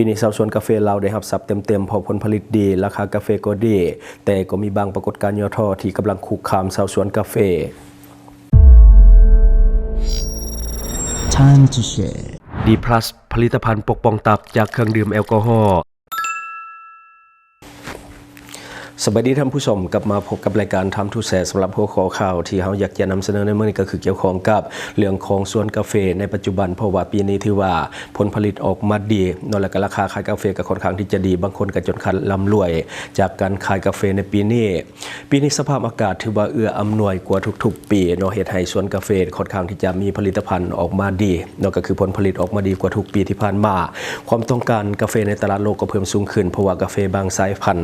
ປີນີ້ຊາວສວນກາເຟລາວໄດ້ຮັບຊັບເຕັມໆ ເພາະຜົນຜະລິດດີ, ລາຄາກາເຟກໍດີ, ແຕ່ກໍມີບາງປາກົດການຫຍໍ້ທໍ້ທີ່ກຳລັງຄຸກຄາມຊາວສວນກາເຟ. Time to share. ດີພລັສ ຜະລິດຕະພັນປົກປ້ອງຕັບຈາກເຄື່ອງດື່ມແອລກໍຮໍ. ສະບາຍດີທ່ານຜູ້ຊົມ, ກັບມາພົບກັບລາຍການ Time to Share ສຳລັບຫົວຂໍ້ຂ່າວທີ່ເຮົາຢາກຈະນຳສະເໜີໃນມື້ນີ້ ກໍຄືກ່ຽວຂ້ອງກັບເລື່ອງຂອງສວນກາເຟໃນປັດຈຸບັນ, ເພາະວ່າປີນີ້ຖືວ່າຜົນຜະລິດອອກມາດີເນາະ, ແລ້ວກໍລາຄາຂາຍກາເຟກໍຄ່ອນຂ້າງທີ່ຈະດີ, ບາງຄົນກໍຈົນຂັ້ນລ່ຳລວຍຈາກການຂາຍກາເຟໃນປີນີ້. ປີນີ້ສະພາບອາກາດຖືວ່າເອື້ອອຳນວຍກວ່າທຸກໆປີເນາະ, ເຮັດໃຫ້ສວນກາເຟຄ່ອນຂ້າງທີ່ຈະມີຜະລິດຕະພັນອອກມາດີເນາະ, ກໍຄືຜົນຜະລິດອອກມາດີກວ່າທຸກປີທີ່ຜ່ານມາ. ຄວາມຕ້ອງການກາເຟໃນຕະຫຼາດໂລກກໍເພີ່ມສູງຂຶ້ນ, ເພາະວ່າກາເຟບາງສາຍພັນ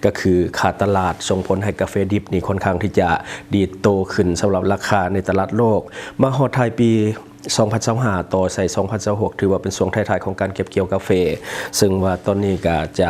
ກໍຄືຂາດຕະຫຼາດ, ສົ່ງຜົນໃຫ້ກາເຟດິບນີ້ຄ່ອນຂ້າງທີ່ຈະດີດໂຕຂຶ້ນສຳລັບລາຄາໃນຕະຫຼາດໂລກ. ມາຮອດທ້າຍປີສອງພັນຊາວຫ້າ ຕໍ່ໃສ່ສອງພັນຊາວຫົກ ຖືວ່າເປັນຊ່ວງທ້າຍໆຂອງການເກັບກ່ຽວກາເຟ, ເຊິ່ງວ່າຕອນນີ້ກໍຈະ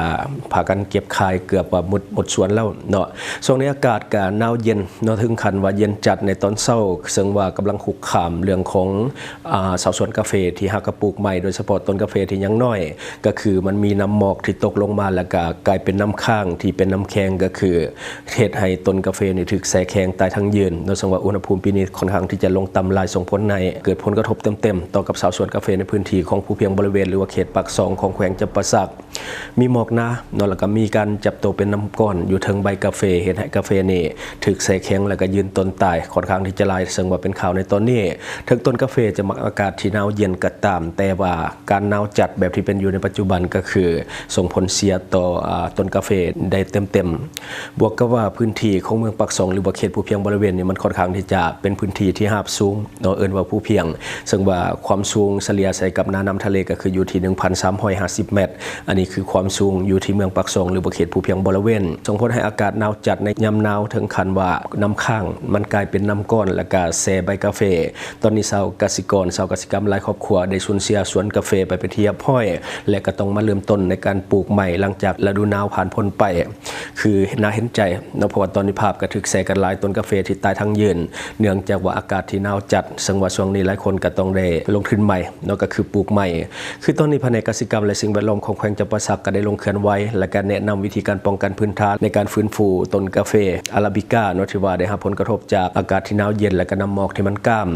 ພາກັນເກັບຂາຍເກືອບວ່າໝົດ, ໝົດສວນແລ້ວເນາະ. ຊ່ວງນີ້ອາກາດກໍໜາວເຢັນເນາະ, ເຖິງຂັ້ນວ່າເຢັນຈັດໃນຕອນເຊົ້າ, ເຊິ່ງວ່າກຳລັງຄຸກຄາມເລື່ອງຂອງ ອາ ຊາວສວນກາເຟທີ່ຫາກໍປູກໃໝ່, ໂດຍສະເພາະຕົ້ນກາເຟທີ່ຍັງນ້ອຍ, ກໍຄືມັນມີນ້ຳໝອກທີ່ຕົກລົງມາ ແລ້ວກໍກາຍເປັນນ້ຳຄ້າງທີ່ເປັນນ້ຳແຂງ, ກໍຄືເຮັດໃຫ້ຕົ້ນກາເຟນີ້ຖືກແຊ່ແຂງຕາຍທັງຢືນເນາະ. ເຊິ່ງວ່າອຸນຫະພູມປີນີ້ຄ່ອນຂ້າງທີ່ຈະລົງຕ່ຳຫຼາຍ, ສົ່ງຜົນໃຫ້ເກີດຜົນກະທົບເຕັມໆຕໍ່ກັບຊາວສວນກາເຟໃນພື້ນທີ່ຂອງພູພຽງບໍລິເວນ ຫຼືວ່າເຂດປາກຊ່ອງຂອງແຂວງຈຳປາສັກ. ມີໝອກໜາເນາະ, ແລ້ວກໍມີການຈັບໂຕເປັນນ້ຳກ້ອນຢູ່ເທິງໃບກາເຟ, ເຮັດໃຫ້ກາເຟນີ້ຖືກແຊ່ແຂງ ແລ້ວກໍຢືນຕົ້ນຕາຍຄ່ອນຂ້າງທີ່ຈະຫຼາຍ, ເຊິ່ງວ່າເປັນຂ່າວໃນຕອນນີ້. ເຖິງຕົ້ນກາເຟຈະມັກອາກາດທີ່ໜາວເຢັນກໍຕາມ, ແຕ່ວ່າການໜາວຈັດແບບທີ່ເປັນຢູ່ໃນປັດຈຸບັນ ກໍຄືສົ່ງຜົນເສຍຕໍ່ ອາ ຕົ້ນກາເຟໄດ້ເຕັມໆ. ບວກກັບວ່າພື້ນທີ່ຂອງເມືອງປາກຊ່ອງ ຫຼືວ່າເຂດພູພຽງບໍລິເວນນີ້ ມັນຄ່ອນຂ້າງທີ່ຈະເປັນພື້ນທີ່ທີ່ຮາບສູງເນາະ, ເອີ້ນວ່າພູພຽງ, ເຊິ່ງວ່າຄວາມສູງສະເລ່ຍໃສ່ກັບໜ້ານ້ຳທະເລກໍຄືຢູ່ທີ່ໜຶ່ງພັນສາມຮ້ອຍຫ້າສິບແມັດ. ອັນນີ້ຄືຄວາມສູງຢູ່ທີ່ເມືອງປາກຊ່ອງ ຫຼືວ່າເຂດພູພຽງບໍລິເວນ, ສົ່ງຜົນໃຫ້ອາກາດໜາວຈັດໃນຍາມໜາວ ເຖິງຂັ້ນວ່ານ້ຳຄ້າງມັນກາຍເປັນນ້ຳກ້ອນ ແລ້ວກະແຊ່ໃບກາເຟ. ຕອນນີ້ຊາວກະສິກອນ, ຊາວກະສິກຳຫຼາຍຄອບຄົວໄດ້ສູນເສຍສວນກາເຟໄປເປັນທີ່ຮຽບຮ້ອຍ ແລະ ກໍຕ້ອງມາເລີ່ມຕົ້ນໃນການປູກໃໝ່ຫຼັງຈາກລະດູໜາວຜ່ານພົ້ນໄປ. ຄືໜ້າເຫັນໃຈເນາະ, ເພາະວ່າຕອນນີ້ພາບກໍຖືກແຊ່ກັນຫຼາຍ, ຕົ້ນກາເຟທີ່ຕາຍທັງຢືນ ເນື່ອງຈາກວ່າອາກາດທີ່ໜາວຈັດ, ເຊິ່ງວ່າຊ່ວງນີ້ຫຼາຍຄົນກໍຕ້ອງໄດ້ລົງທຶນໃໝ່ເນາະ, ກໍຄືປູກໃໝ່. ຄືຕອນນີ້ພະແນກກະສິກຳ ແລະ ສິ່ງແວດລ້ອມຂອງແຂວງຈຳປາສັກກໍໄດ້ລົງເຄື່ອນໄຫວ ແລະ ກະແນະນຳວິທີການປ້ອງກັນພື້ນຖານໃນການຟື້ນຟູຕົ້ນກາເຟອາຣາບິກາເນາະ, ຖືວ່າໄດ້ຮັບຜົນກະທົບຈາກອາກາດທີ່ໜາວເຢັນ ແລະ ກະນ້ຳໝອກທີ່ມັນກ້າມ.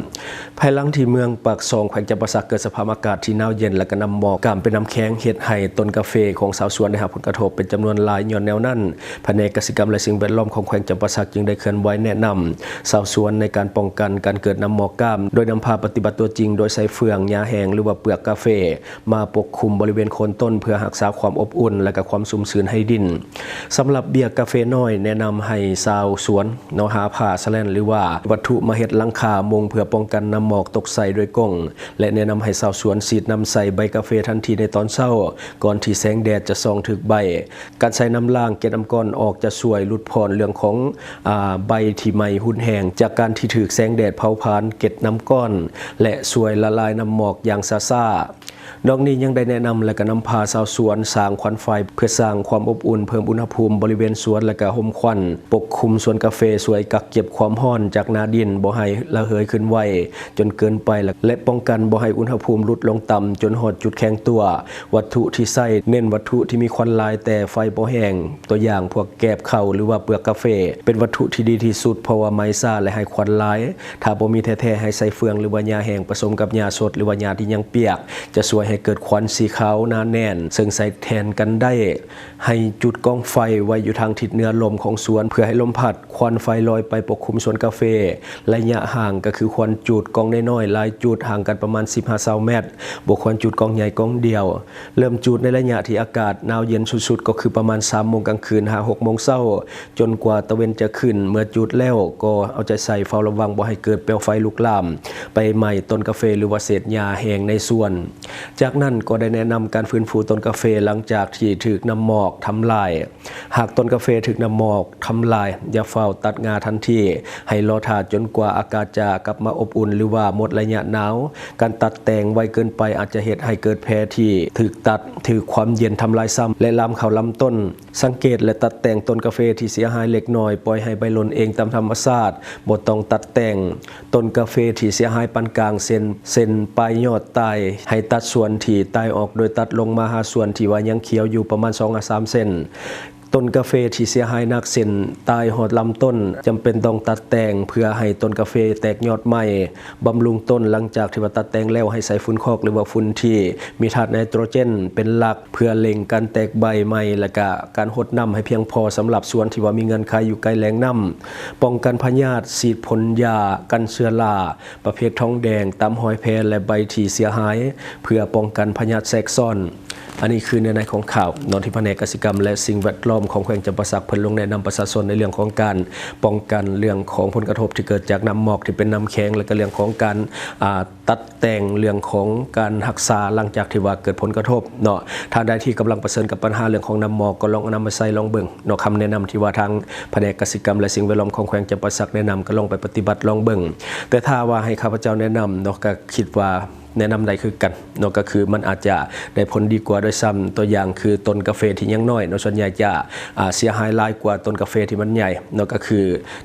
ພາຍຫຼັງທີ່ເມືອງປາກຊ່ອງແຂວງຈຳປາສັກເກີດສະພາບອາກາດທີ່ໜາວເຢັນ ແລະ ກະນ້ຳໝອກກ້າມເປັນນ້ຳແຂງ, ເຮັດໃຫ້ຕົ້ນກາເຟຂອງຊາວສວນໄດ້ຮັບຜົນກະທົບເປັນຈຳນວນຫຼາຍ. ຍ້ອນແນວນັ້ນ, ພະແນກກະສິກຳ ແລະ ສິ່ງແວດລ້ອມຂອງແຂວງຈຳປາສັກຈຶ່ງໄດ້ເຄື່ອນໄຫວແນະນຳຊາວສວນໃນການປ້ອງກັນການເກີດນ້ຳໝອກກ້າມ, ໂດຍນຳພາປະຕິບັດຕົວຈິງໂດຍໃຊ້ເຟືອງ, ຫຍ້າແຫ້ງ ຫຼືວ່າເປືອກກາເຟ ມາປົກຄຸມບໍລິເວນໂຄນຕົ້ນ ເພື່ອຮັກສາຄວາມອົບອຸ່ນ ແລະ ກະຄວາມຊຸ່ມຊື່ນໃຫ້ດິນ. ສຳລັບເບ້ຍກາເຟນ້ອຍ, ແນະນຳໃຫ້ຊາວສວນເນາະ ຫາຜ້າສະແລນ ຫຼືວ່າວັດຖຸມາເຮັດຫຼັງຄາມຸງ ເພື່ອປ້ອງກັນນ້ຳໝອກຕົກໃສ່ໂດຍກົງ ແລະ ແນະນຳໃຫ້ຊາວສວນສີດນ້ຳໃສ່ໃບກາເຟທັນທີໃນຕອນເຊົ້າ ກ່ອນທີ່ແສງແດດຈະສ່ອງຖືກໃບ. ການໃຊ້ນ້ຳລ້າງເກັດນ້ຳກ້ອນອອກຈະຊ່ວຍຫຼຸດຜ່ອນເລື່ອງຂອງ ອາ ໃບທີ່ໄໝ້ຮຸນແຮງ ຈາກການທີ່ຖືກແສງແດດເຜົາຜານເກັດນ້ຳກ້ອນ ແລະ ຊ່ວຍລະລາຍນ້ຳໝອກຢ່າງຊ້າໆ. ນອກນີ້ຍັງໄດ້ແນະນຳ ແລະ ກະນຳພາຊາວສວນສ້າງຂວັນໄຟ ເພື່ອສ້າງຄວາມອົບອຸ່ນ, ເພີ່ມອຸນຫະພູມບໍລິເວນສວນ ແລະ ກະຮົ່ມຂວັນປົກຄຸມສວນກາເຟ, ຊ່ວຍກັກເກັບຄວາມຮ້ອນຈາກໜ້າດິນບໍ່ໃຫ້ລະເຫີຍຂຶ້ນໄວຈົນເກີນໄປ ແລະ ແລະ ປ້ອງກັນບໍ່ໃຫ້ອຸນຫະພູມຫຼຸດລົງຕ່ຳຈົນຮອດຈຸດແຂງຕົວ. ວັດຖຸທີ່ໃຊ້ເນັ້ນວັດຖຸທີ່ມີຄວັນຫຼາຍແຕ່ໄຟບໍ່ແຮງ, ຕົວຢ່າງ ພວກແກບເຂົ້າ ຫຼືວ່າເປືອກກາເຟ ເປັນວັດຖຸທີ່ດີທີ່ສຸດ ເພາະວ່າໄໝ້ຊ້າ ແລະ ໃຫ້ຄວັນຫຼາຍ. ຖ້າບໍ່ມີແທ້ໆ ໃຫ້ໃສ່ເຟືອງ ຫຼືວ່າຫຍ້າແຫ້ງປະສົມກັບຫຍ້າສົດ ຫຼືວ່າຫຍ້າທີ່ຍັງປຽກ ຈະຊ່ວຍໃຫ້ເກີດຄວັນສີຂາວໜາແໜ້ນ ເຊິ່ງໃສ່ແທນກັນໄດ້. ໃຫ້ຈຸດກອງໄຟໄວ້ຢູ່ທາງທິດເໜືອລົມຂອງສວນ ເພື່ອໃຫ້ລົມພັດຄວັນໄຟລອຍໄປປົກຄຸມສວນກາເຟ. ໄລຍະຫ່າງກໍຄືຄວນຈູດກ້ອງນ້ອຍໆຫຼາຍຈຸດ ຫ່າງກັນປະມານສິບຫາຊາວແມັດ, ບໍ່ຄວນຈູດກ້ອງໃຫຍ່ກ້ອງດຽວ. ເລີ່ມຈູດໃນໄລຍະທີ່ອາກາດໜາວເຢັນສຸດໆ ກໍຄືປະມານສາມໂມງກາງຄືນຫາຫົກໂມງເຊົ້າ, ຈົນກວ່າຕາເວັນຈະຂຶ້ນ. ເມື່ອຈູດແລ້ວກໍເອົາໃຈໃສ່ເຝົ້າລະວັງບໍ່ໃຫ້ເກີດເປວໄຟລຸກລາມໄປໄໝ້ຕົ້ນກາເຟ ຫຼືວ່າເສດຫຍ້າແຫ້ງໃນສວນ. ຈາກນັ້ນກໍໄດ້ແນະນຳການຟື້ນຟູຕົ້ນກາເຟຫຼັງຈາກທີ່ຖືກນ້ຳໝອກທຳລາຍ. ຫາກຕົ້ນກາເຟຖືກນ້ຳໝອກທຳລາຍ, ຢ່າຟ້າວຕັດງ່າທັນທີ, ໃຫ້ລໍຖ້າຈົນກວ່າອາກາດຈະກັບມາອົບອຸ່ນ ຫຼືວ່າໝົດໄລຍະໜາວ. ການຕັດແຕ່ງໄວເກີນໄປອາດຈະເຮັດໃຫ້ເກີດແພທີ່ຖືກຕັດ, ຖືກຄວາມເຢັນທຳລາຍຊ້ຳ ແລະ ລາມເຂົ້າລຳຕົ້ນ. ສັງເກດ ແລະ ຕັດແຕ່ງຕົ້ນກາເຟທີ່ເສຍຫາຍເລັກນ້ອຍ, ປ່ອຍໃຫ້ໃບຫຼົ່ນເອງຕາມທຳມະຊາດ, ບໍ່ຕ້ອງຕັດແຕ່ງ. ຕົ້ນກາເຟທີ່ເສຍຫາຍປານກາງ ເຊັ່ນ ເຊັ່ນ ປາຍຍອດຕາຍ, ໃຫ້ຕັດສ່ວນທີ່ຕາຍອອກ ໂດຍຕັດລົງມາຫາສ່ວນທີ່ວ່າຍັງຂຽວຢູ່ປະມານສອງຫາສາມເຊັນ. ຕົ້ນກາເຟທີ່ເສຍຫາຍໜັກ ເຊັ່ນ ຕາຍຮອດລຳຕົ້ນ, ຈຳເປັນຕ້ອງຕັດແຕ່ງເພື່ອໃຫ້ຕົ້ນກາເຟແຕກຍອດໃໝ່. ບຳລຸງຕົ້ນ ຫຼັງຈາກທີ່ວ່າຕັດແຕ່ງແລ້ວ ໃຫ້ໃສ່ຝຸ່ນຄອກ ຫຼືວ່າຝຸ່ນທີ່ມີທາດໄນໂຕຣເຈນເປັນຫຼັກ ເພື່ອເລັ່ງການແຕກໃບໃໝ່ ແລະ ກະການຫົດນ້ຳໃຫ້ພຽງພໍ ສຳລັບສວນທີ່ວ່າມີເງື່ອນໄຂຢູ່ໃກ້ແຫຼ່ງນ້ຳ. ປ້ອງກັນພະຍາດ, ສີດພົ່ນຢາກັນເຊື້ອລາ ປະເພດທອງແດງ ຕາມຮອຍແພ ແລະ ໃບທີ່ເສຍຫາຍ ເພື່ອປ້ອງກັນພະຍາດແຊກຊ້ອນ. ອັນນີ້ຄືເນື້ອໃນຂອງຂ່າວເນາະ ທີ່ພະແນກກະສິກຳ ແລະ ສິ່ງແວດລ້ອມຂອງແຂວງຈຳປາສັກ ເພິ່ນລົງແນະນຳປະຊາຊົນໃນເລື່ອງຂອງການປ້ອງກັນເລື່ອງຂອງຜົນກະທົບທີ່ເກີດຈາກນ້ຳໝອກທີ່ເປັນນ້ຳແຂງ ແລະ ກະເລື່ອງຂອງການ ອ່າ ຕັດແຕ່ງເລື່ອງຂອງການຮັກສາຫຼັງຈາກທີ່ວ່າເກີດຜົນກະທົບເນາະ. ທ່ານໃດທີ່ກຳລັງປະເຊີນກັບບັນຫາເລື່ອງຂອງນ້ຳໝອກ ກໍລອງເອົານຳມາໃຊ້ລອງເບິ່ງເນາະ. ຄຳແນະນຳທີ່ວ່າທາງພະແນກກະສິກຳ ແລະ ສິ່ງແວດລ້ອມຂອງແຂວງຈຳປາສັກແນະນຳ ກໍລອງໄປປະຕິບັດລອງເບິ່ງ. ແຕ່ຖ້າວ່າໃຫ້ຂ້າພະເຈົ້າແນະນຳເນາະ ກໍຄິດວ່າ ແນະນຳໄດ້ຄືກັນເນາະ ກໍຄືມັນອາດຈະໄດ້ຜົນດີກວ່າດ້ວຍຊ້ຳ. ຕົວຢ່າງຄືຕົ້ນກາເຟທີ່ຍັງນ້ອຍເນາະ ສ່ວນໃຫຍ່ຈະ ອ່າ ເສຍຫາຍຫຼາຍກວ່າຕົ້ນກາເຟທີ່ມັນໃຫຍ່ເນາະ. ກໍຄື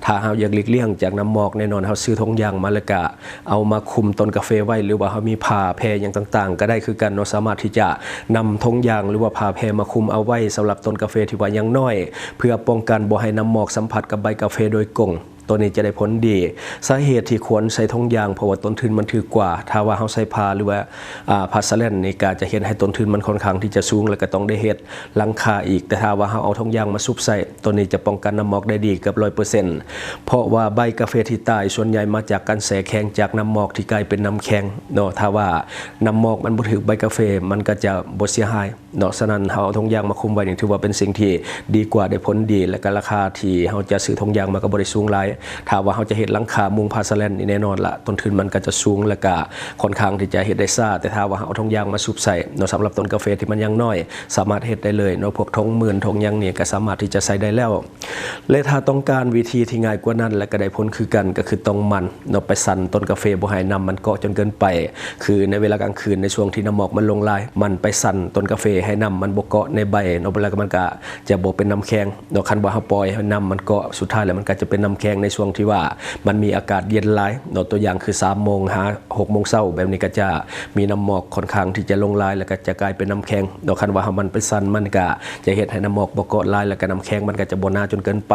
ຖ້າເຮົາຢາກຫຼີກລ່ຽງຈາກນ້ຳໝອກ ແນ່ນອນເຮົາຊື້ຖົງຢາງມາ ແລ້ວກະເອົາມາຄຸມຕົ້ນກາເຟໄວ້ ຫຼືວ່າເຮົາມີຜ້າແຜ່ຫຍັງຕ່າງໆ ກໍໄດ້ຄືກັນເນາະ. ສາມາດທີ່ຈະນຳຖົງຢາງ ຫຼືວ່າຜ້າແຜ່ມາຄຸມເອົາໄວ້ ສຳລັບຕົ້ນກາເຟທີ່ວ່າຍັງນ້ອຍ ເພື່ອປ້ອງກັນບໍ່ໃຫ້ນ້ຳໝອກສຳຜັດກັບໃບກາເຟໂດຍກົງ. ຕົວນີ້ຈະໄດ້ຜົນດີ. ສາເຫດທີ່ຄວນໃສ່ຖົງຢາງ ເພາະວ່າຕົ້ນທຶນມັນຖືກກວ່າ. ຖ້າວ່າເຮົາໃສ່ຜ້າ ຫຼືວ່າ ອ່າ ຜ້າສະແລັນນີ້ ກໍຈະເຮັດໃຫ້ຕົ້ນທຶນມັນຂ້ອນຂ້າງທີ່ຈະສູງ ແລ້ວກໍຕ້ອງໄດ້ເຮັດຫຼັງຄາອີກ. ແຕ່ຖ້າວ່າເຮົາເອົາຖົງຢາງມາຊຸບໃສ່ ຕົວນີ້ຈະປ້ອງກັນນ້ຳໝອກໄດ້ດີເກືອບຮ້ອຍເປີເຊັນ ເພາະວ່າໃບກາເຟທີ່ຕາຍສ່ວນໃຫຍ່ມາຈາກການແຊ່ແຂງຈາກນ້ຳໝອກທີ່ກາຍເປັນນ້ຳແຂງເນາະ. ຖ້າວ່ານ້ຳໝອກມັນບໍ່ຖືກໃບກາເຟ ມັນກໍຈະບໍ່ເສຍຫາຍ ເນາະ. ສະນັ້ນ ເຮົາເອົາຖົງຢາງມາຄຸມໄວ້ນີ້ ຖືວ່າເປັນສິ່ງທີ່ດີກວ່າ ໄດ້ຜົນດີ ແລະກະລາຄາທີ່ເຮົາຈະຊື້ຖົງຢາງມາກໍບໍ່ໄດ້ສູງຫຼາຍ. ຖ້າວ່າເຮົາຈະເຮັດຫຼັງຄາມຸງຜ້າສະແລັນນີ້ ແນ່ນອນລະ ຕົ້ນທຶນມັນກໍຈະສູງ ແລະກະຂ້ອນຂ້າງທີ່ຈະເຮັດໄດ້ຊ້າ. ແຕ່ຖ້າວ່າເຮົາເອົາຖົງຢາງມາຊຸບໃສ່ເນາະ ສຳລັບຕົ້ນກາເຟທີ່ມັນຍັງນ້ອຍ ສາມາດເຮັດໄດ້ເລີຍເນາະ. ພວກຖົງໝື່ນ ຖົງຫຍັງນີ້ກໍສາມາດທີ່ຈະໃສ່ໄດ້ແລ້ວ. ແລະ ຖ້າຕ້ອງການວິທີທີ່ງ່າຍກວ່ານັ້ນ ແລະ ກໍໄດ້ຜົນຄືກັນ ກໍຄືຕ້ອງໝັ່ນເນາະ ໄປສັ່ນຕົ້ນກາເຟ ບໍ່ໃຫ້ນ້ຳມັນເກາະຈົນເກີນໄປ. ຄືໃນເວລາກາງຄືນ ໃນຊ່ວງທີ່ນ້ຳໝອກມັນລົງຫຼາຍ ໝັ່ນໄປສັ່ນຕົ້ນກາເຟໃຫ້ນ້ຳມັນບໍ່ເກາະໃນໃບເນາະ ແລ້ວມັນກໍຈະບໍ່ເປັນນ້ຳແຂງເນາະ. ຄັນວ່າເຮົາປ່ອຍໃຫ້ນ້ຳມັນເກາະ ສຸດທ້າຍແລ້ວມັນກໍຈະເປັນນ້ຳແຂງໃນຊ່ວງທີ່ວ່າມັນມີອາກາດເຢັນຫຼາຍເນາະ. ຕົວຢ່າງຄື ສາມໂມງຫາ ຫົກໂມງເຊົ້າ ແບບນີ້ກໍຈະມີນ້ຳໝອກຂ້ອນຂ້າງທີ່ຈະລົງຫຼາຍ ແລ້ວກໍຈະກາຍເປັນນ້ຳແຂງເນາະ. ຄັນວ່າເຮົາໝັ່ນໄປສັ່ນ ມັນກໍຈະເຮັດໃຫ້ນ້ຳໝອກບໍ່ເກາະຫຼາຍ ແລ້ວກໍນ້ຳແຂງມັນກໍຈະບໍ່ໜາຈົນເກີນໄປ.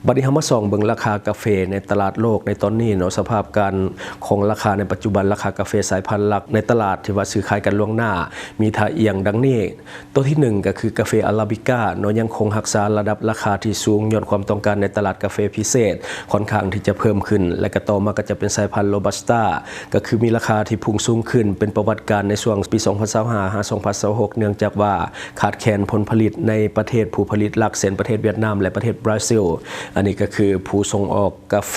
ບັດນີ້ເຮົາມາສ່ອງເບິ່ງລາຄາກາເຟໃນຕະຫຼາດໂລກໃນຕອນນີ້ເນາະ. ສະພາບການຂອງລາຄາໃນປັດຈຸບັນ, ລາຄາກາເຟສາຍພັນຫຼັກໃນຕະຫຼາດທີ່ວ່າຊື້ຂາຍກັນລ່ວງໜ້າ ມີທ່າອ່ຽງດັ່ງນີ້. ຕົວທີໜຶ່ງ ກໍຄືກາເຟອາຣາບິກາເນາະ ຍັງຄົງຮັກສາລະດັບລາຄາທີ່ສູງ ຍ້ອນຄວາມຕ້ອງການໃນຕະຫຼາດກາເຟພິເສດຂ້ອນຂ້າງທີ່ຈະເພີ່ມຂຶ້ນ ແລະ ກໍຕໍ່ມາກໍຈະເປັນສາຍພັນໂຣບັສຕາ ກໍຄືມີລາຄາທີ່ພຸ່ງສູງຂຶ້ນເປັນປະຫວັດການໃນຊ່ວງປີສອງພັນຊາວຫ້າ ຫາ ສອງພັນຊາວຫົກ ເນື່ອງຈາກວ່າຂາດແຄນຜົນຜະລິດໃນປະເທດຜູ້ຜະລິດຫຼັກ ເຊັ່ນ ປະເທດຫວຽດນາມ ແລະ ປະເທດບຣາຊິລ. ອັນນີ້ກໍຄືຜູ້ສົ່ງອອກກາເຟ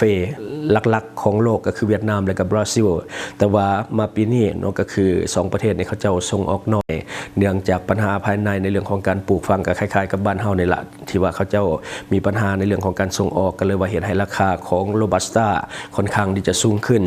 ຫຼັກໆຂອງໂລກ ກໍຄືຫວຽດນາມ ແລະ ກໍບຣາຊິລ. ແຕ່ວ່າມາປີນີ້ເນາະ ກໍຄືສອງປະເທດນີ້ເຂົາເຈົ້າສົ່ງອອກໜ້ອຍ ເນື່ອງຈາກບັນຫາພາຍໃນ ໃນເລື່ອງຂອງການປູກຝັງ ກໍຄ້າຍໆກັບບ້ານເຮົານີ້ລະ ທີ່ວ່າເຂົາເຈົ້າມີບັນຫາໃນເລື່ອງຂອງການສົ່ງອອກ ກໍເລີຍວ່າເຮັດໃຫ້ລາຄາຂອງໂຣບັສຕາຂ້ອນຂ້າງທີ່ຈະສູງຂຶ້ນ.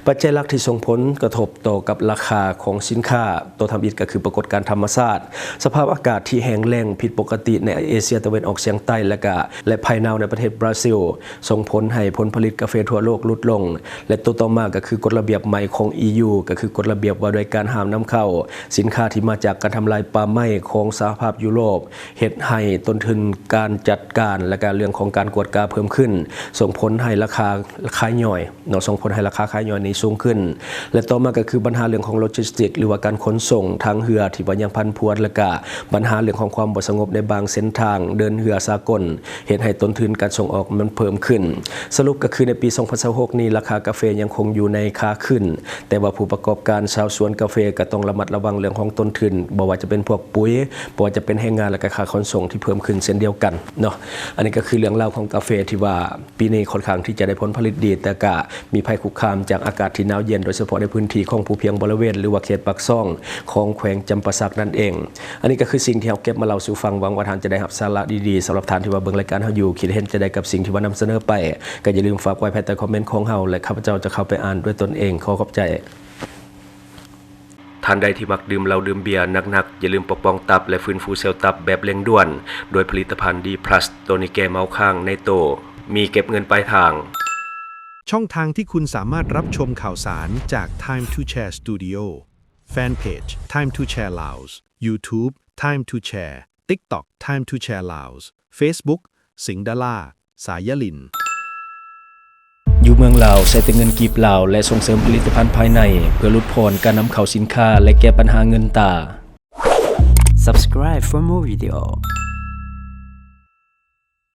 ປັດໄຈຫຼັກທີ່ສົ່ງຜົນກະທົບຕໍ່ກັບລາຄາຂອງສິນຄ້າ ຕົວທຳອິດກໍຄືປາກົດການທຳມະຊາດ, ສະພາບອາກາດທີ່ແຫ້ງແລ້ງຜິດປົກກະຕິໃນເອເຊຍຕາເວັນອອກສຽງໃຕ້ ແລະ ກະ ແລະ ໄພໜາວໃນປະເທດບຣາຊິລ ສົ່ງຜົນໃຫ້ຜົນຜະລິດກາເຟທົ່ວໂລກຫຼຸດລົງ ແລະ ຕົວຕໍ່ມາກໍຄືກົດລະບຽບໃໝ່ຂອງ ອີ ຢູ ກໍຄືກົດລະບຽບວ່າດ້ວຍການຫ້າມນຳເຂົ້າສິນຄ້າທີ່ມາຈາກການທຳລາຍປ່າໄມ້ຂອງສະຫະພາບຢູໂຣບ ເຮັດໃຫ້ຕົ້ນທຶນການຈັດການ ແລະ ກະເລື່ອງຂອງການກວດກາເພີ່ມຂຶ້ນ ສົ່ງຜົນໃຫ້ລາຄາຂາຍຍ່ອຍ ເນາະ ສົ່ງຜົນໃຫ້ລາຄາຂາຍຍ່ອຍນີ້ສູງຂຶ້ນ ແລະ ຕໍ່ມາກໍຄືບັນຫາເລື່ອງຂອງໂລຈິສຕິກ ຫຼືວ່າການຂົນສົ່ງທາງເຮືອທີ່ວ່າຍັງຜັນຜວນ ແລະກະບັນຫາເລື່ອງຂອງຄວາມບໍ່ສະຫງົບໃນບາງເສັ້ນທາງເດີນເຮືອສາກົນ ເຮັດໃຫ້ຕົ້ນທຶນການສົ່ງອອກມັນເພີ່ມຂຶ້ນ. ສະຫຼຸບກໍຄືໃນປີສອງພັນຊາວຫົກນີ້ ລາຄາກາເຟຍັງຄົງຢູ່ໃນຂາຂຶ້ນ, ແຕ່ວ່າຜູ້ປະກອບການຊາວສວນກາເຟກໍຕ້ອງລະມັດລະວັງເລື່ອງຂອງຕົ້ນທຶນ, ບໍ່ວ່າຈະເປັນພວກປຸ໋ຍ, ບໍ່ວ່າຈະເປັນແຮງງານ ແລະກະຄ່າຂົນສົ່ງທີ່ເພີ່ມຂຶ້ນເຊັ່ນດຽວກັນເນາະ. ອັນນີ້ກໍຄືເລື່ອງລາວຂອງກາເຟທີ່ວ່າ ປີນີ້ຂ້ອນຂ້າງທີ່ຈະໄດ້ຜົນຜະລິດດີ, ແຕ່ກະມີໄພຄຸກຄາມຈາກອາກາດທີ່ໜາວເຢັນ, ໂດຍສະເພາະໃນພື້ນທີ່ຂອງພູພຽງບໍລິເວນ ຫຼືວ່າເຂດປາກຊ່ອງຂອງແຂວງຈຳປາສັກນັ້ນເອງ. ອັນນີ້ກໍຄືສິ່ງທີ່ເຮົາເກັບມາເລົ່າສູ່ຟັງ, ຫວັງວ່າທ່ານຈະໄດ້ຮັບສາລະດີໆ. ສຳລັບທ່ານທີ່ວ່າເບິ່ງລາຍການເຮົາຢູ່, ຄິດເຫັນຈັ່ງໃດກັບສິ່ງທີ່ວ່ານຳສະເໜີໄປ, ກໍຢ່າລືມຝາກໄວ້ພາຍໃຕ້ຄອມເມັນຂອງເຮົາ ແລະ ຂ້າພະເຈົ້າຈະເຂົ້າໄປອ່ານດ້ວຍຕົນເອງ. ຂໍຂອບໃຈ. ທ່ານໃດທີ່ມັກດື່ມເຫຼົ້າດື່ມເບຍໜັກໆ, ຢ່າລືມປົກປ້ອງຕັບ ແລະ ຟື້ນຟູເຊວຕັບແບບເລັ່ງດ່ວນ ດ້ວຍຜະລິດຕະພັນ D plus ໂຕນີ້ແກ້ເມົາຄ້າງໃນໂຕ, ມີເກັບເງິນປາຍທາງ. ช่องทางที่คุณสามารถรับชมข่าวสารจาก Time to Share Studio แฟนเพจ Time to Share Laos YouTube Time to Share TikTok Time to Share Laos Facebook สิงห์ดารา สายยลิน ຢູ່ເມືອງລາວໃຊ້ແຕ່ເງິນກີບລາວ ແລະ ສົ່ງເສີມຜະລິດຕະພັນພາຍໃນ ເພື່ອຫຼຸດຜ່ອນການນຳເຂົ້າສິນຄ້າ ແລະ ແກ້ບັນຫາເງິນຕາ. Subscribe for more video.